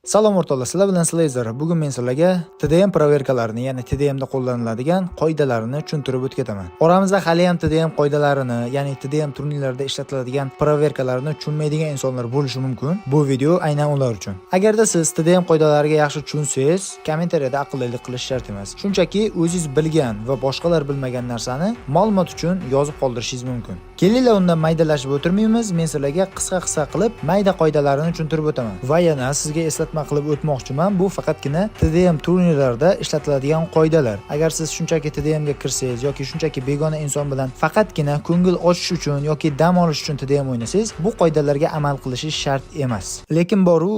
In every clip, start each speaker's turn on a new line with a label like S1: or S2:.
S1: Salom o'rtoqlar, sizlar bilan Slazer. Bugun men sizlarga TDM проверка larini, ya'ni TDMda qo'llaniladigan qoidalarni tushuntirib o'tib ketaman. Oramizda hali ham TDM qoidalarini, ya'ni TDM turnirlarida ishlatiladigan проверка larni tushunmaydigan insonlar bo'lishi mumkin. Bu video aynan ular uchun. Agarda siz TDM qoidalariga yaxshi tushunsangiz, kommentariyada aqllilik qilish shart emas. Shunchaki o'zingiz bilgan va boshqalar bilmagan narsani ma'lumot uchun yozib qoldirishingiz mumkin. Kelinglar, undan maydalashib o'tirmaymiz. Men sizlarga qisqa-qisqa qilib mayda qoidalarini tushuntirib o'taman. Va yana sizga eslatma qilib o'tmoqchiman, bu faqatgina TDM turnirlarida ishlatiladigan qoidalar. Agar siz shunchaki TDM ga kirsangiz yoki shunchaki begona inson bilan faqatgina ko'ngil ochish uchun yoki dam olish uchun TDM o'ynasangiz, bu qoidalarga amal qilishingiz shart emas. Lekin boru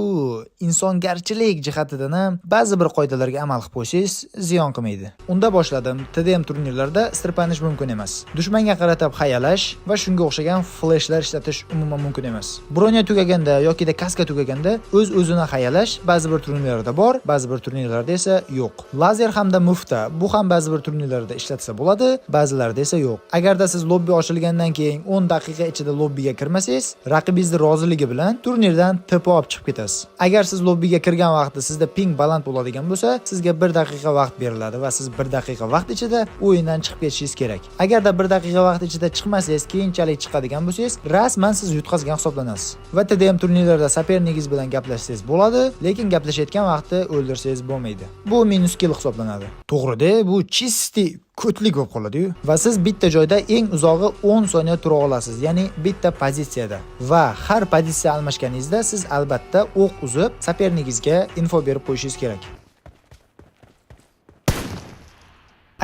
S1: insongarchilik jihatidan ham ba'zi bir qoidalarga amal qilib qo'ysangiz, ziyon qilmaydi. Unda boshladim. TDM turnirlarida стрейф anish mumkin emas. Dushmanga qaratib hayalash va shunga o'xshagan fleshlar ishlatish umuman mumkin emas. Броня tugaganda yokida kaska tugaganda o'z-o'zini hayalash ba'zi bir turnirlarda bor, ba'zi bir turnirlarda esa yo'q. Lazer hamda mufta, bu ham ba'zi bir turnirlarda ishlatsa bo'ladi, ba'zilarida esa yo'q. Agarda siz lobbi ochilgandan keyin 10 daqiqa ichida lobbiga kirmasangiz, raqibingizni roziligi bilan turnirdan TP olib chiqib ketasiz. Agar siz lobbiga kirgan vaqtda sizda ping baland bo'ladigan bo'lsa, sizga 1 daqiqa vaqt beriladi va siz 1 daqiqa vaqt ichida o'yindan chiqib ketishingiz kerak. Agarda 1 daqiqa vaqt ichida chiqmasangiz, keyinchalik chiqadigan bo'lsangiz, rasman siz yutqazgan hisoblanasiz. Va TDM turnirlarida соперник ingiz bilan gaplashsangiz bo'ladi, lekin gaplashayotgan vaqtda o'ldirsangiz bo'lmaydi. Bu minus kill hisoblanadi. To'g'rida, bu чистый ko'tlik bo'lib qoladi-yu. Va siz bitta joyda eng uzog'i 10 soniya tura olasiz, ya'ni bitta pozitsiyada. Va har pozitsiya almashganingizda siz albatta o'q uzib, соперник ingizga info berib qo'yishingiz kerak.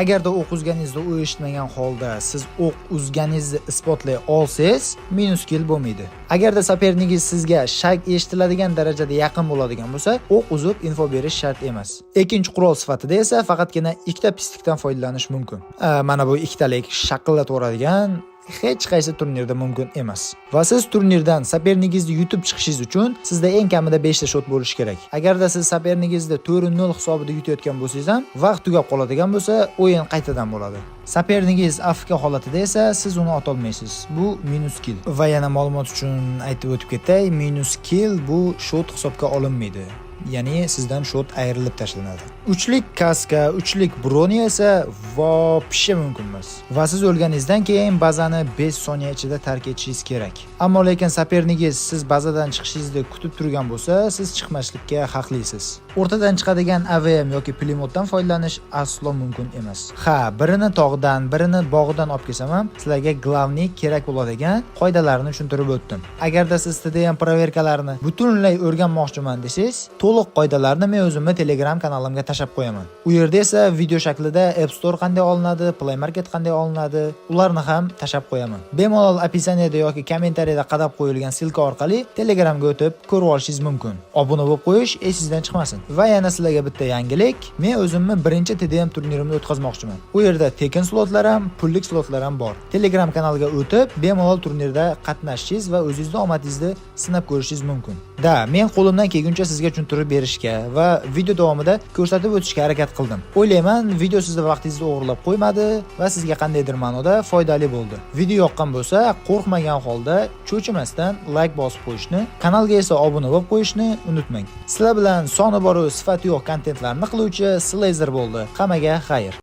S1: Agarda o'q uzganingizda u eshitmagan holda siz o'q uzganingizni isbotlay olsangiz, minus kill bo'lmaydi. Agarda соперник ingiz sizga шаг eshitiladigan darajada yaqin bo'ladigan bo'lsa, o'q uzib info berish shart emas. Ikkinchi qurol sifatida esa faqatgina ikkita pistikdan foydalanish mumkin. Mana bu ikkitalik shaqillatib hech qaysi turnirda mumkin emas. Va siz turnirdan соперник ingizni yutib chiqishingiz uchun sizda eng kamida 5 ta shot bo'lishi kerak. Agarda siz соперник ingizni 4-0 hisobida yutayotgan bo'lsangiz ham, vaqt tugab qoladigan bo'lsa, o'yin qaytadan bo'ladi. Соперник ingiz AFK holatida esa siz uni otolmaysiz. Bu minus kill. Va yana ma'lumot uchun aytib o'tib ketay, minus kill bu shot hisobga olinmaydi. Ya'ni sizdan shot ayrilib tashlanadi. Uchlik kaska, uchlik броня esa вообще mumkin emas. Va siz o'lganingizdan keyin bazani 5 soniya ichida tark etishingiz kerak. Ammo lekin соперник ingiz siz bazadan chiqishingizni kutib turgan bo'lsa, siz chiqmaslikka haqlisiz. O'rtadan chiqadigan AWM yoki pulemyotdan foydalanish aslo mumkin emas. Ha, birini tog'dan, birini bog'dan olib kelsam ham, sizlarga главный kerak bo'ladigan qoidalarni tushuntirib o'tdim. Agarda siz TDM проверка larini butunlay o'rganmoqchiman desangiz, to'liq qoidalarni men o'zimni Telegram kanalimga tashlab qo'yaman. U yerda esa video shaklida App Store qanday olinadi, Play Market qanday olinadi, ularni ham tashlab qo'yaman. Bemalol описание da yoki kommentariyada qadab qo'yilgan ссылка orqali Telegramga o'tib ko'rib olishingiz mumkin. Obuna bo'lib qo'yish esingizdan chiqmasin. Va yana sizlarga bitta yangilik, men o'zimni birinchi TDM turnirimni o'tkazmoqchiman. U yerda tekin slotlar ham, pullik slotlar ham bor. Telegram kanaliga o'tib, bemalol turnirda qatnashishingiz va o'zingizni omadingizni sinab ko'rishingiz mumkin. Да, men qo'limdan kelguncha sizga tushuntirib berishga va video davomida ko'rsatib o'tishga harakat qildim. O'ylayman, video sizni vaqtingizni o'g'irlab qo'ymadi va sizga qandaydir ma'noda foydali bo'ldi. Video yoqqan bo'lsa, qo'rqmagan holda, cho'chimasdan like bosib qo'yishni, kanalga esa obuna bo'lib qo'yishni unutmang. Sizlar bilan soni bor sifati yo'q kontentlarni qiluvchi Slazer bo'ldi. Hammaga xayr.